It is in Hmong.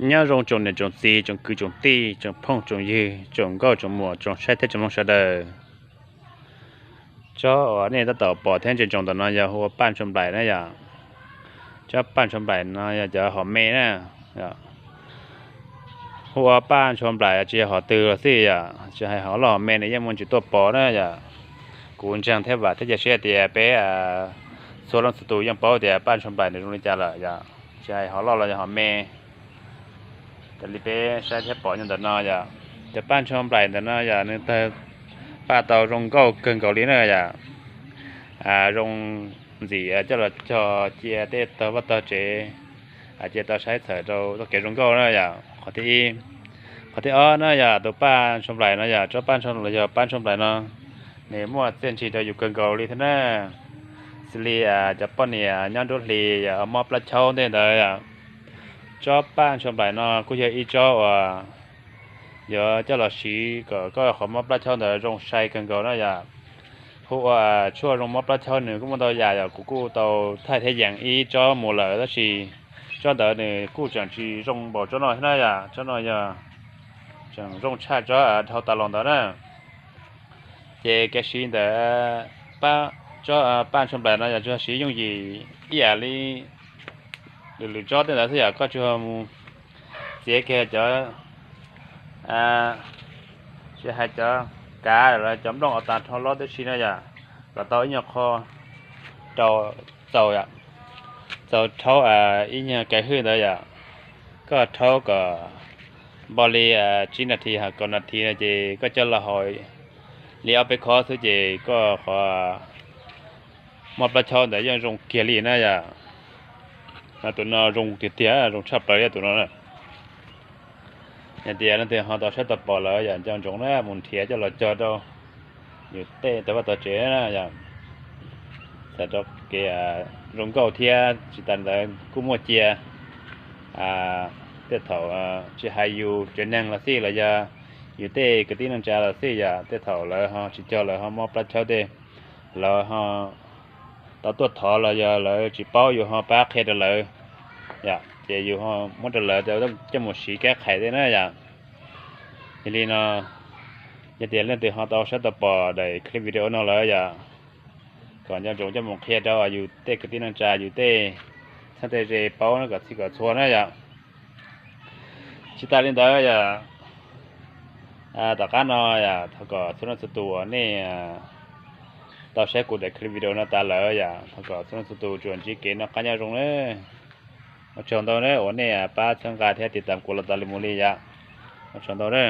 Nyob zoo tsoom niam tsoom txiv, tsoom kwv tsoom tij, tsoom phooj tsoom ywg, tsoom nkauj tsoom muam, tsoom saib thiab tsoom mloog sawv daws. Tsob uas nej tab tom pom thiab ntsia ntsoov ntawm no yog hu ua paj ntshua nplaim na yom. Tsob paj ntshua nplaim no yog cov hom me na. Hu ua paj ntshua nplaim tsis yog hom twg los xij yom, tsis hais hom loj hom me nws yeej muaj ntsis tuaj pov na yom. Kuv ntseeg thiab vam thiab cia siab tias peb txhua leej txhua tus yeej paub tias paj ntshua nplaim nws zoo li cas lawm yom, tsis hais hom loj los yog hom me. Raws li peb saib thiab pom nyob ntawm no yom, cov paj ntshua nplaim ntawm no yom nws tawg paj tau zoo nkauj kawg nkaus li na yom. Zoo ntxim coj los cog cia tej tog vaj tog tsev, cia tau saib txhawm rau txoj kev zoo nkauj na yom. Qhov thib ib, qhov thib ob na yom, tus paj ntshua nplaim no yom, tsob paj ntshua los yog paj ntshua nplaim no nws muaj txiaj ntsig rau yus kawg nkaus li thiab na. Xws li cov poj niam nyob nruab hlis yom ho mob plab chaub ntej ntawd yom, tsob paj ntshua nplaim no kuj yog ib tsob uas yuav coj los siv kom koj qhov mob plab chaub ntawd zoo sai kawg nkaus na yom. Hu ua tshuaj zoo mob plab chaub nws kuj muaj ntau yam yom, kuv kuj tau thaij thiab yees ib tsob mus lawm tab sis tsob ntawd nws kuj tseem tsis zoo npaum tsob no thiab na yom. Tsob no yog tseem zoo tshaj tsob dhau tas los ntawd na. Ces kev siv ntawd, tsob paj ntshua nplaim no yog tsuas siv yooj yim ib yam li lwm lwm tsob tej ntawd xwb yom, koj tsuas mus txiav kiag cov, tsis hais cov kav los cov nplooj uas tas dhau lob tib si na yom, kom tau ib nyuag qho rau txaus, txaus rhaub ib nyuag kav hwj ntawd yom. Koj rhaub kom npaum li tsib nas this ho kaum nas this no ces koj coj los haus li ob peb khob xwb ces koj qhov mob plab chaub ntawd yeej zoo kiag li na yom. Tus no zoo tiag tiag, zoo tshaj plaws li tus no na. Yog tias leej twg ho tau saib tau pom lawm yom, nco ntsoov na mus nrhiav coj los cog rau yus tej tog vaj tog tsev na yom. Txhawm rau kev zoo nkauj thiab tsis tas ntawd kuj muaj cia tej thaum tsis hais yus tsev neeg los xij los yog yus tej kwv tij neej tsa los xij yom, tej thaum lawv ho tsis cog lawv ho mob plab chaub tej, lawv ho tau tuaj thov los yog lawv tsis paub yus ho pab qhia rau lawv yom, ces yus ho muab rau lawv coj mus siv kab qhais tej na yom. Yog li no, yog tias leej twg ho tau saib tau pom daim clip video no lawm yom, kom nco ntsoov coj mus qhia rau yus tej kwv tij neej tsa, yus tej txheeb tej ze paub na kom txhij kom txhua na yom. Tsis tas li ntawd yom, tom qab no yom thov kom txhua leej txhua tus uas nej tau saib kuv daim clip video no tas lawm yom, thov kom txhua leej txhua tus tsuas ntsib kev noj qab nyob zoo na. Ua tsaug ntau na uas nej pab txhawb nqa thiab tiv tam kuv los tas li mus li yom. Ua tsaug ntau na.